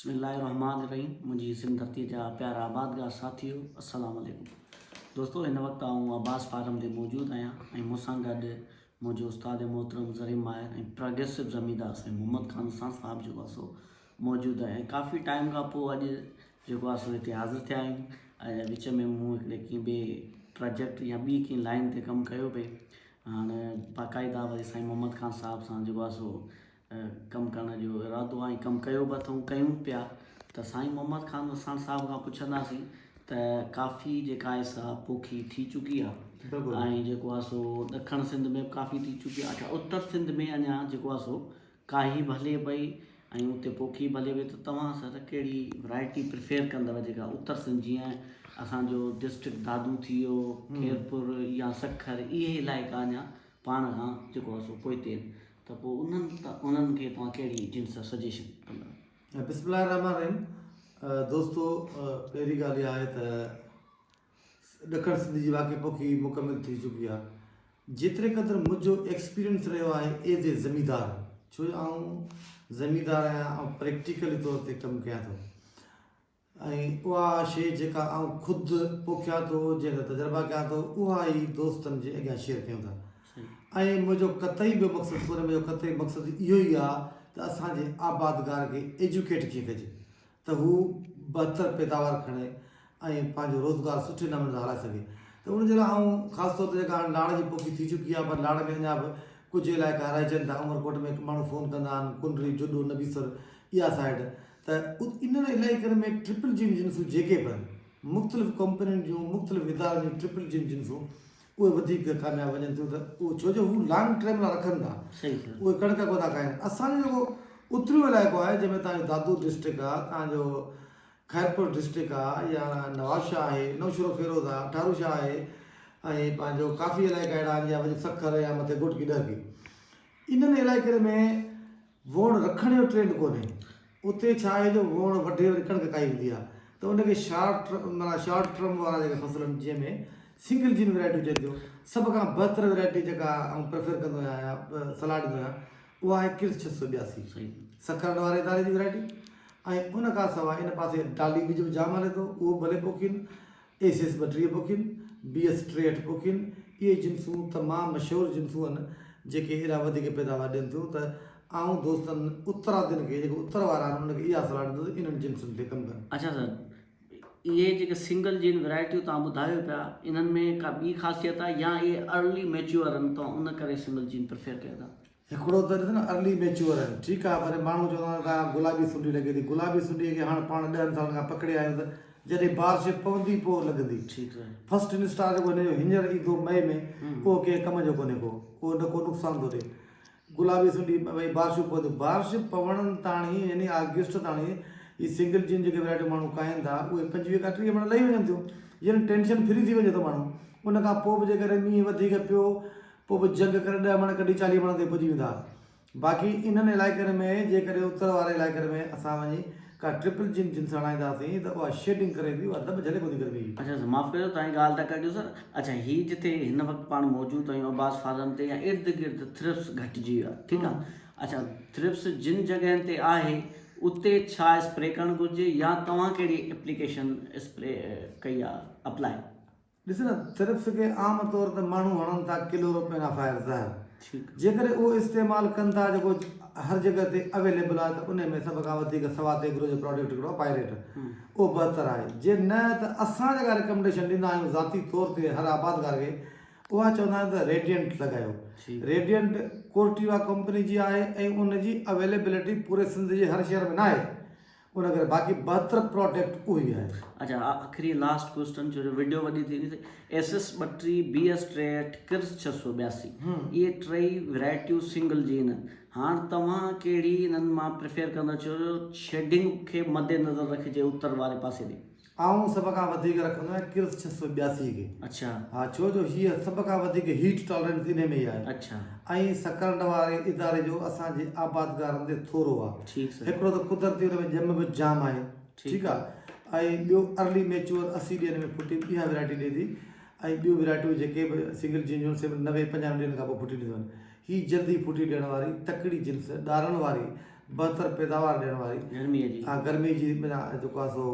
بسم الله الرحمٰن الرحيم منهنجي سنڌ ڌرتي جا پيارا آبادگار ساٿيو السلام عليڪم دوستو هن وقت آئون عباس فارم تي موجود آهيان ۽ مون سان گڏ منهنجو استاد محترم زرعي ماهر ۽ پراگريسو زميندار سائين محمد خان سان صاحب جيڪو آهي سو موجود آهي ۽ ڪافي ٽائيم کان پوء اڄ جيڪو آهي سو هتي حاضر ٿيا آهيون ۽ وچ ۾ مون هڪڙي ڪنهن ٻئي پراجيڪٽ يا ٻي ڪنهن لائن تي ڪم ڪيو پئي هاڻي باقاعده وري سائين محمد خان صاحب سان جيڪو آهي سو ڪم ڪرڻ جو ارادو آهي ۽ ڪم ڪيو به اٿئون ڪيون پيا ته سائين محمد خان وساڻ صاحب کان پڇنداسين ته ڪافي جيڪا آهي سا پوکي ٿي چڪي آهي ۽ جيڪو آهي سو ڏکڻ سنڌ ۾ به ڪافي ٿي چڪي آهي اڇا اتر سنڌ ۾ اڃا جيڪو آهي سو ڪاهي به هلي پئي ۽ اتي پوکي به هلي پئي ته توهان سر ڪهڙي ورائٽي پريفير ڪندؤ جيڪا اتر سنڌ جيئن اسانجو ڊسٽرڪٽ دادو ٿي ويو خيرپور يا سکر اهي علائقا اڃا پاڻ کان جيڪو آهي سو پوئتي آهن ته پوء انهن انهن کي توهان ڪهڙي جنس سجيشن ڪندا؟ بسم الله الرحمٰن الرحيم دوستو پهرين ڳالهه اها آهي ته ڏکڻ سنڌ جي واقعي پوکي مڪمل ٿي چڪي آهي جيتري قدر منهنجو ايڪسپيرينس رهيو آهي ايز اي زميندار ڇو جو آئون زميندار آهيان آئون پريڪٽيڪلي طور تي ڪم ڪيان ٿو ۽ اها شيء جيڪا آئون خود پوکيان ٿو، جنهن تي تجربا ڪيان ٿو، اها ئي دوستن جي اڳيان شيئر ڪيون ٿا. ۽ منهنجو قطعي ٻيو مقصد ڪونهي، منهنجو قطعي مقصد اهو ئي آ ته اسان جي آبادگار کي ايجوڪيٽ ڪيئن ڪجي ته هو بهتر پيداوار کڻي ۽ پنهنجو روزگار سٺي نموني سان هلائي سگهي ته ان جي لاء آئون خاص طور تي جيڪا هاڻي لاڙ جي پوکي ٿي چڪي آ پر لاڙ ۾ اڃا به ڪجهه علائقا رهجن ٿا، عمرڪوٽ ۾ ماڻهو فون ڪندا آهن، ڪنري، جڏو، نبيسر اها سائيڊ ته انهن علائقن ۾ ٽرپل جين جنسون جيڪي به آهن، مختلف ڪمپنين جون، مختلف ادارن جون ٽرپل جين جنسون اهي وڌيڪ ڪامياب وڃن ٿيون ته اهو ڇو جو هو لانگ ٽرم لاء رکن ٿا، اهي ڪڻڪ ڪونه ٿا کائين. اسان جو جيڪو اتريون علائقو آهي جنهن ۾ توهان جو دادو ڊسٽرڪٽ آهي، توهان جو خيرپور ڊسٽرڪٽ آهي يا نوابشاهه آهي، نوشهروفيروز آهي، ٺاروشاهه آهي ۽ پنهنجو ڪافي علائقا اهڙا آهن يا وري سکر يا مٿي گهوٽڪي ڏهرڪي انهن علائقن ۾ ووڻ رکڻ جو ٽرينڊ ڪونهي. اتي ڇا آهي جو ووڻ وڍي وري ڪڻڪ ڪاهي ويندي آهي ته ان کي شارٽ معنيٰ شارٽ ٽرم وارا جيڪي فصل آهن جنهن ۾ سنگل جين ورائٽيون چئن ٿيون سڀ کان بهتر ورائٽي جيڪا آئون پريفر ڪندو آهيان يا صلاح ڏيندو آهيان اها آهي ڪرس 682 سکرن واري اداري جي ورائٽي ۽ ان کان سواء ان پاسي ڊالي ٻج به جام هلي ٿو اهو به ڀلي پوکين ايس ايس 32 پوکين، بي ايس 63 پوکين، اهي جنسون تمام مشهور جنسون آهن جيڪي ايڏا وڌيڪ پيداوار ڏين ٿيون ته آئون دوستن اترادين کي جيڪي اتر وارا آهن انهن کي اها صلاح ڏيندس ته انهن جنسن تي ڪم ڪن. اڇا سر اهي جيڪي سنگل جين ورائٽيون توهان ٻڌايو پيا انهن ۾ ڪا ٻي خاصيت آهي يا اهي ارلي ميچوئر آهن توهان ان ڪري سنگل جين پريفر ڪيو ٿا؟ هڪڙو ته ڏس نه ارلي ميچوئر آهن ٺيڪ آهي پر ماڻهو چوندا آهن ته گلابي سنڊي لڳي ٿي گلابي سنڊي کي هاڻ پاڻ ڏهن سالن کان پڪڙي آيا آهيون ته جڏهن بارش پوندي پوء لڳندي فرسٽ انسٽار جيڪو هن جو هينئر ايندو مئي ۾ اهو ڪنهن ڪم جو ڪونهي ڪو اهو نه ڪو نقصان ٿو ڏي گلابي سنڊي ڀئي بارشون پونديون بارش پوڻ تاڻي يعني آگسٽ تاڻي هي سنگل جين جيڪي ورائٽيون ماڻهو کائن ٿا اهي 25 کان 30 مڻ لهي وڃن ٿيون يعني ٽينشن فري ٿي وڃي ٿو ماڻهو ان کان پوء به جيڪڏهن مينهن وڌيڪ پيو پوء به جنگ ڪري ڏهه مڻ ڪڍي 40 مڻ تي پڄي ويندا. باقي انهن علائقن ۾ جيڪڏهن اتر واري علائقن ۾ اسان وڃي ڪا ٽرپل جن جنس هڻائينداسين ته اها شيڊنگ ڪري ايندي، اها دٻ جهلي ڪونه ٿي گرمي جي. اڇا سر معاف ڪجو توهان جي ڳالهه ٿا ڪڍيون سر اڇا هي جتي هن وقت پاڻ موجود آهيون عباس فارم تي يا ارد گرد ٿرپس گهٽجي ويو آهي ٺيڪ آهي اڇا ٿرپس جن جڳهين تي آهي اتي ڇا اسپري ڪرڻ گهرجي يا توهان ڪهڙي اپليڪيشن اسپري ڪئي آهي اپلائي. ڏس نه ٿرپس کي عام طور ته ماڻهو هڻن ٿا ڪلوروپينافائر زهر جيڪڏهن اهو استعمال ڪن ٿا جيڪو هر جڳهه تي اويليبل آهي ته انهي ۾ سڀ کان وڌيڪ سوات ايگرو جو پراڊڪٽ هڪڙو آهي پائريٽ اهو بهتر آهي جي نه ته اسان جيڪا ريڪمنڊيشن ڏيندا آهيون ذاتي طور تي هر آبادگار کي اها چوندا آهيون ته ريڊينٽ لڳايو ريڊينٽ ڪورٽيوا ڪمپني جي آهي ۽ ان جي اويليبلٽي پوري سنڌ جي هر شهر ۾ ناهي ان ڪري باقي بهتر پراڊڪٽ اهو ئي آهي. اڇا آخري لاسٽ ڪوسٽن ڇو جو وڊيو وڏي ٿي ويندي ته ايس ايس 32 بي ايس 63 ڪرس 682 اهي ٽئي ورائٽيون سنگل جين هاڻ توهان ڪهڙي انهن مان پريفيئر ڪندا ڇو جو شيڊنگ کي مد نظر رکجي اتر واري پاسي ڏي. آئون سڀ کان وڌيڪ رکندو آهيان ڪرس 682 کي. اڇا. ها ڇو جو هيء سڀ کان وڌيڪ هيٽ ٽالرنس انهي ۾ ئي آهي. اڇا. ۽ سڪرنڊ واري اداري جو اسان جي آبادگارن تي ٿورو آ. ٺيڪ سر. هڪڙو ته قدرتي ان ۾ ڄم به جام آهي. ٺيڪ آ ۽ ٻيو ارلي ميچوئر 80 ڏينهن ۾ ڦٽي به اها ورائٽي ڏئي ٿي ۽ ٻيون ورائٽيون جيڪي به سنگل جين جون سي به 90 95 ڏينهن کان پوء ڦٽي ڏينديون آهن. هي جلدي ڦٽي ڏيڻ واري تڪڙي جنس ڏارن واري. بهتر پيداوار ڏيڻ واري گرمي جي ها گرمي جي معنيٰ جيڪو آهي سو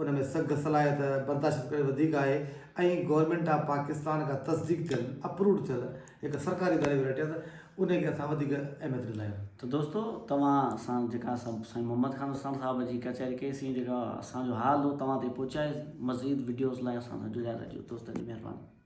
ان ۾ سگهه صلاحيت برداشت ڪرڻ وڌيڪ آهي ۽ گورنمينٽ آف پاڪستان کان تصديق ٿيل اپروڊ ٿيل هڪ سرڪاري اداري ورائٽي آهي ته ان کي اسان وڌيڪ اهميت ڏيندا آهيون. ته دوستو توهان سان جيڪا اسان سائين محمد خان وساڻ صاحب جي ڪچهري ڪئي سين جيڪا اسان جو حال هو توهان تائين پهچائي مزيد وڊيوز لاء اسان سان جڙيا رهجو دوستن جي مهرباني.